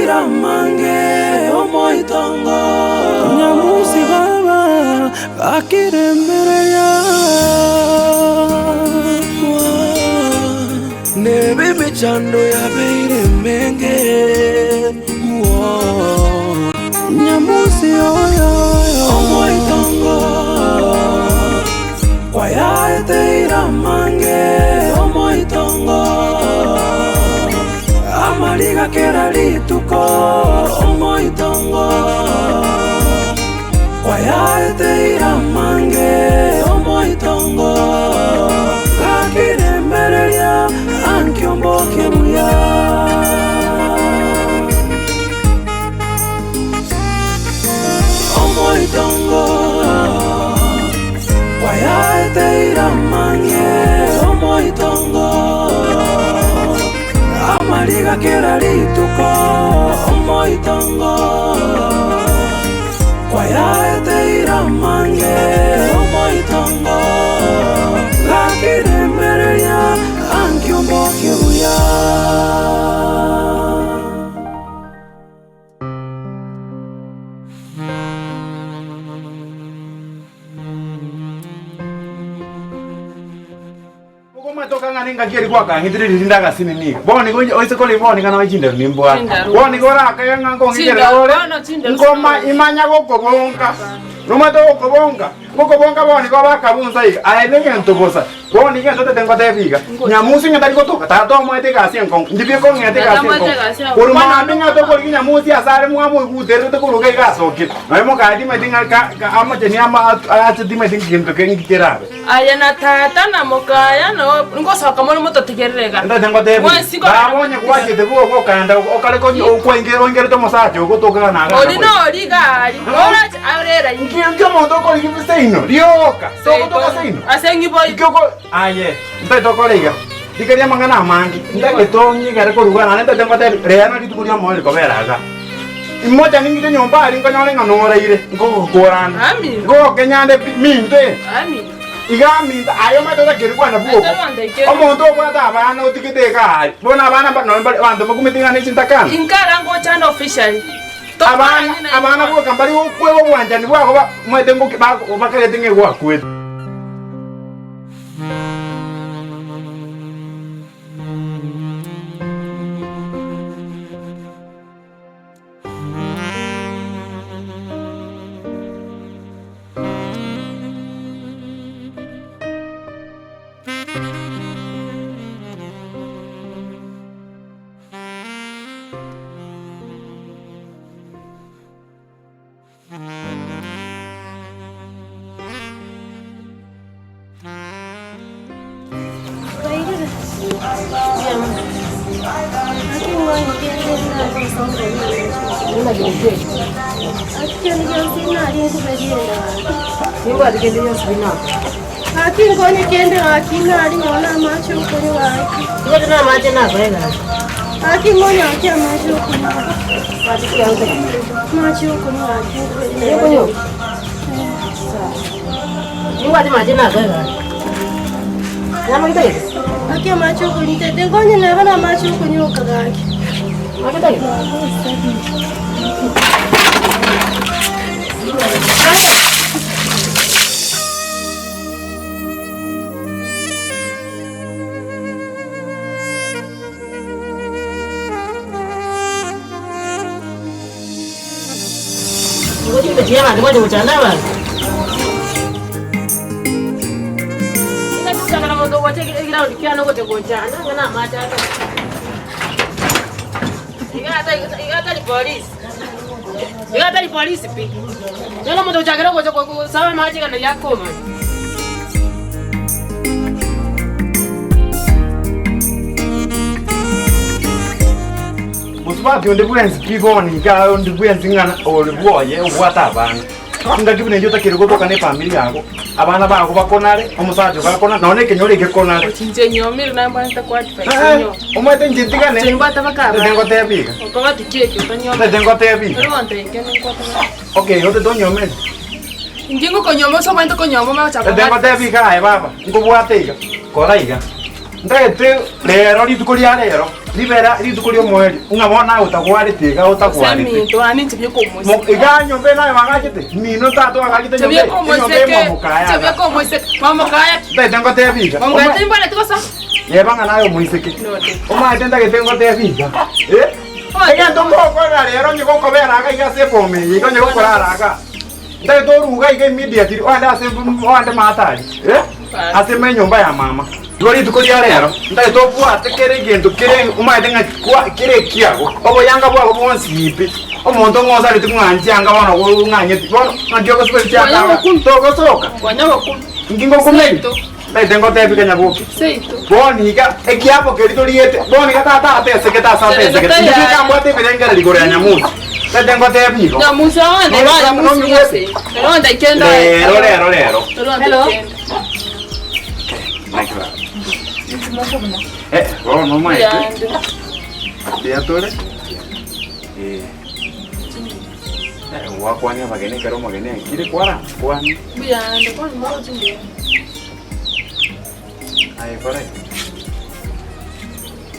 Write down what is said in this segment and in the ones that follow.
Kwayaeteire amange omoitongo. Nyamusi baba gakiremereria. Nebe emechando yabeire emenge. Nyamusi oyo omoitongo. Kwayaeteire amange omoitongo, amariga kera rituko omoitongo. Kwayaeteire amange omoitongo, gakiremereria ankiombokie buya. Omoitongo kwayaeteire amang'e omoitongo amariga kera rituko omoitongo kwayaeteire amang'e omoitongo gakiremereria ankiombokie buya. Okomatoka ng'a nengaki eria gwakang'itire ririnde agasini nigo. Bono nigo oise kore bono niga noe chinderu nimbwate. Chinderu. Bono nigo orakaige ng'a nkong'ikere Chinderu, ore, bono chinderu nkoma sinore. imanya gokobonga. Nomanyete gokobonga, ngokobonga bono nigo bakabunsa iga, aye negento bosa. Bono iga ntotete ngotebie iga, Nyamusi ng'a tari gotoka, tata omoete egasi enkong'u, inche bikong'ete egasi enkong'u. Korwa mambia ng'a tokorigia Nyamusi ase are mwamoigutererete korwa iga iga asokire. Nonya mokaye timanyeti ng'a ka ka amacheni ama ache timanyeti ng'a gento keng'iki kerabe. Aye na tata na mokaya noo ngosoka more mototegerere iga. Ntotete ngotebie, Mwensi kobera baba onye gwachete bwogo okaenda okare konya okwainge oingerete omosacha ogo tokegana na Ori nori iga aria, oroche arera inki. Nki omonto okorigia seino rioka, togotoka seino. Ase ng'iboyi. Inki oko aye, ntaete okore iga, rika ri'amang'ana amange, ntagete ong'igere korwa naende ntaete ngotebi, rero rituko ri'omoerio kobera iga. Imocha ning'ite nyomba aria nkonyore ng'a noraire, nkogokorande, Amina. nkogokenya pi minto eye. Amina. Iga aminto, aye omanyete otakeri kwana bwoko. Ekero ontaikere. Omonto obwate abana otigete iga aria, bono abana mba nonye mbare abanto mbakumete ng'a ne chintakana. Inkara ngochanda officially. Abana, abana boka mbari gokweba obwanchani bwabo ba- omanyete ngoki ba- bakarete ng'a egwakwete. Gaki nkonye kende gaki nari nonye na amache okonywa gaki. Gaki nkonye gaki amache okonywa. Amache okonywa gaki Gaki amache okonywa tete nkonye neba na amache okonywa oka gaki. Mosubati onde bwensi pi bono iga onde bwensi ng'a ore bwoye obwate abana. Engaki buna eyio otakeri gotoka na efamiri yago, abana bago bakonare, omosacha ogo akonare, nonya na ekenyoro eke gekonare. Chinche nyomire naye mbwanete koadvise Eh, nyo. omanyete inche ntigane, Inche nimbwate baka ntete abana. ngotebie iga, Okoba tikieki otanyometi. ntete ngotebie iga. Ore gonta eke ninkwateba. Okay, otete onyometi. Inki ngokonyoma ase omanyete konyoma omanye gochaka Ntete ngotebie iga aye baba, nkobwate iga, kora iga. Ntagete rero rituko ria rero. Ribera rituko ri'omoerio, ng'a bono aye otagwarete iga otagwarete. Seminto ani inche Mo- biokomoiseke. Iga nyomba eye naye wagachete, mino tata wagachete nyomba eye, enyomba eye mwamokaya Inche iga. biokomoiseke. Mwamokaya. Ntagete ngotebi iga. Mwamokaya Oma- timbwaneti gosa. Yeba ng'a naye omoiseke. Note. Omanyete ntagete ngotebi iga. Eh? Egento ngokora rero onye gokobera iga iga ase efomu eye iga onye gokorara iga. Ntagete oruga iga immediately oende ase oende maate aria, eh, ase enyomba ya mama. Igo rituko ria rero ntagete obwate kera egento kere omanyete ng'a kwa kere ekiago, oboyanga bwago bwonsi pi, omonto ng'a osareti ng'a nchianga bono ng'anyeti bono ng'aki ogosibwa chianga iga togosoka. Inki ngokumenya? Ntagete ngotebi kanya boke. Bono iga ekiapo keria toriete, bono iga tata atesekete ase atesekete. Inche nigo ambwate ebirengererio igoro ya Nyamusi. Ntagete ngotebi igo. Rero rero rero. Eh, bono omanyete, mbuya tore. Eh. Eh, gwakwania abageni ekero omogeni aikire kwara kwania. Aye kora igo.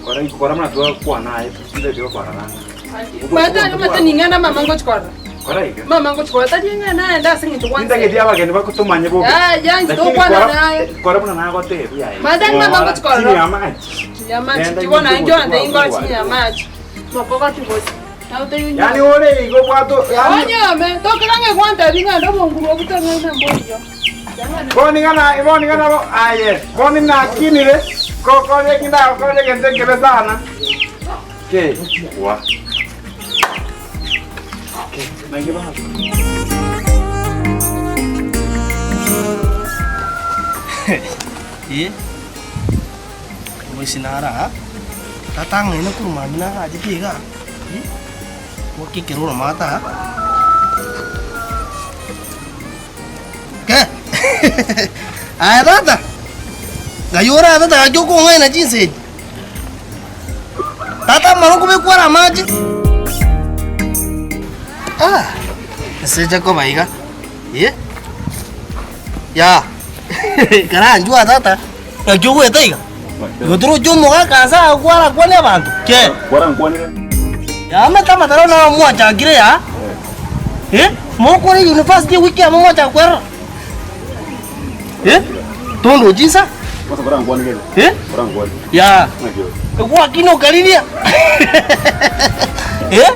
Kora igo kora buna twakwana aye tindeti gokorora ng'a. Ning'ana mama ngochi korora. Kora iga. Mama ngochi korora tari ng'ana aende ase eng'encho gwanse. Nintageti abageni bakotomanye bobe. Yaya, inche Lakini tokwana kora- naye. Kora buna nagotebia aye. Mata ni mama ngochi korora. Chini ya maji. Chini ya maji, Nenda tibona inche injo ande gochi ingora kwagwa. chini ya maji. Mokogoti gose. Yaani ore igo obwate yaani Onyome, tokera ng'a gwantebi ng'a ande obonguru obutang'aine mboiyo. Bono iga na bono iga nabo aye bono nakinire kokore eki ndagokore egento ekebe sana ke wa ke naki baba. Ee, omoisia nare aa, tatang'aine korwa mambia nagachete igaa, ngokia ekero oromate aa. Ke, aye tata, ng'ai ore aa tata gaki okong'aina chinsa echi? Tata amara okobekwa are amache? Ah, ase echa koba iga, eh, yaa, karanchwe aa tata, naki ogoeta iga? Igo toroche omogaka ase aa kwarakwane abanto, kee? Yamete amataro naro mwachakire yaa, eh, mokore university ewiki amo mwachaka kwerora, eh, tondochi insa, eh, yaa, egwakina okariria, eh.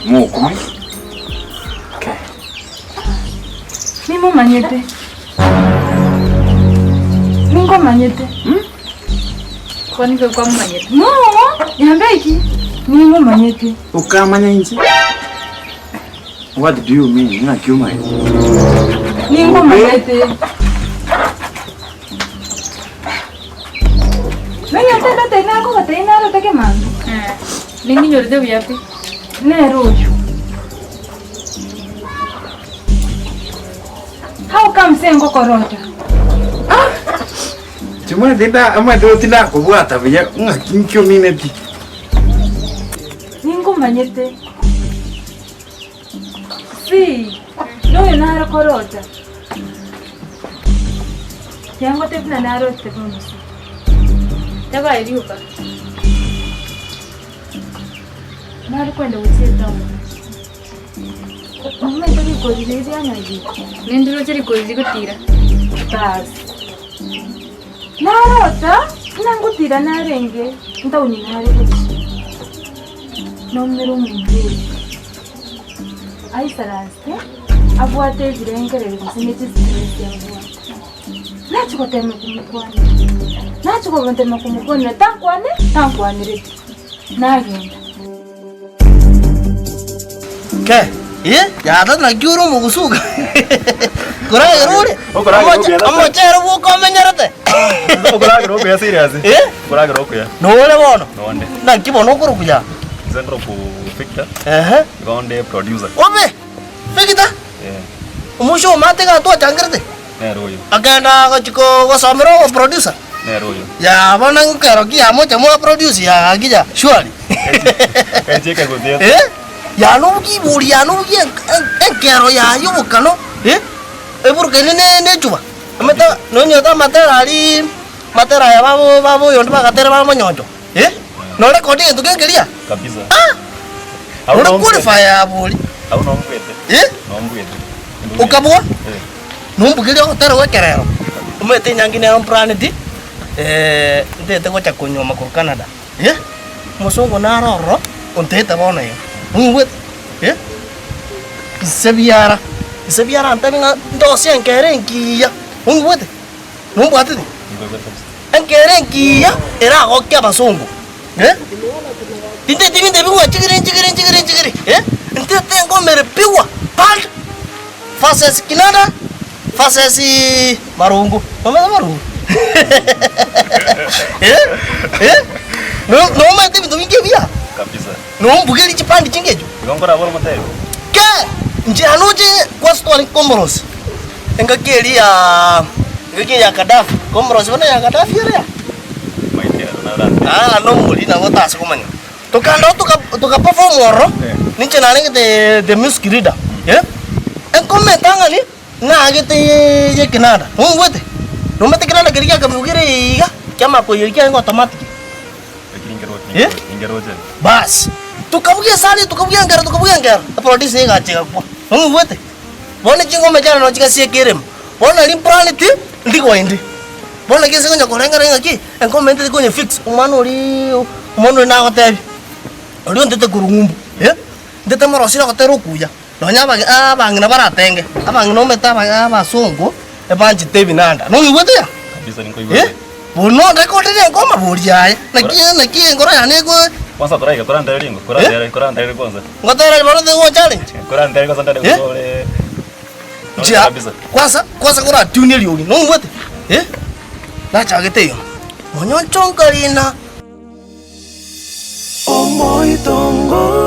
Mokumia. Nimomanyete. Ningomanyete. Kwani nigo kwamomanyete? No, yambe iki. Ningomanyete. Okamanya inche? What do you mean? Ng'aki omanyete? Ningomanyete. Menyete ndote nakogotebi narote kemambia. Eh, ninginyorete buya pi. Nere oyo. How comes engokorota? Chimwete nda omanyete tindakobwata buya ng'aki nki omineti. Ningomanyete. Si, noyo nare korota. Tiangote buna narotete bono si. Tabaye rioka. Nare kwenda gochia etown. Omanyete rikori riria riang'aigete. Nindiroche rikori rigotira. Basi. Narota, buna ngotira narenge, ntaoni nare gochia. Naumera omonto oria. Aisaranste, abwate ebirengererio gose ne chistress abwate. Nachia gotema komokwanera, nachia gotema komokwanera, tankwane, tankwanereti, nagenda. Ke, eh, yata naki ore omogusuka. Koragera ore, Okoragera omoche- okuya tata. omochere bwoka omenyerete. Okoragera okuya serious. Eh? Okoragera okuya. Nore bono. Nonde. Naki bono okorokwa ya? Inche ndoroku Victor. Ehe. Igo onde producer. Obe! Victor! Eh. Omoisia omate iga twachangerete. Nere oyo. Akenda gochi ko- gosomera oboproducer. Nere oyo. Yaa bono nkero ki yamocha mwa produce ya gaki ya surely. Echi ekegusii. Eh? Yaa nobuki ibori yaa nobuki enkero yaye obokano eh? Eburukani ne ne echuba. Amata nonyete amatera aria. Matera aya babo babo oyonde bagatera ba monyoncho eh? Norekodi egento kenkeria? Kabisa. Ah! Abwo Ore nombuete. qualify abori Abwo nombuete. eh? Nombuete. Okabua? Eh. Nombugerie ogotera gwa ekerero. Omanyete enyangi nero mplaneti ntete gocha konyuoma korwa Canada eh? Omosongo naro ororo ontete bono iga oigwete eh? Ise biara, ise biara antebi ng'a ndosie enkero engiya oigwete? Nombwatete? Enkero engiya eragokia abasongo eh? Tinteti binto ebi ng'a chigiri nchigiri nchigiri nchigiri eh? Ntete ngomere pigwa band versus kinanda versus marungu, nomanyete marungu? Eh eh no nomanyete ebinto binge ebiya? Kabisa. Nombugerie chiband chinga echio? Igo nkorabore omotebia. Ke! Inche anoche kwasitware Comoros engaki eria ya engaki ya Gaddafi, Comoros bono ya Gaddafi ere aa? Aa nomori nabo otase komanya. Tokanda oo toka toka perform ororo, ninche narenge the the music leader eh, enkoma entang'ani naagete ya ekenanda, noigwete? Nomanyete ekenanda keria giakabugire iga, kiamakoiyeri kiarenge automatic. Eh? Baas, tokabugia esani, tokabugia enkero, tokabugia enkero, eproducer egacha egakwa. Noigwete? Bono ching'ombe chiane nabo chigasieka eremo. Bono nari mplaneti, ndigoendi. Bono naki ase konya korengera ng'aki, eng'ombe ntete konya fix, omwana oria omwana oria nagotebia, oria ontete korwa ng'umbu, eh, ntete morosire ogotera okuya, nonya abage abang'ina baratenge, abang'ina omanyete aba abasongo, ebanchete ebinanda, noigwete ya? Kabisa ninkoigwete. Eh, bono nrekondire engoma boria aye, naki naki engoro yane ego Kwanza toraika korantere ringo, korantere korantere kwanza. ngotere bono tigo challenge. Korantere kwanza ndare Eh? gosore. Chia, Kabisa. kwanza kwanza koratune eriogi, noigwete? Eh, nachagete iga, monyoncho nkarina.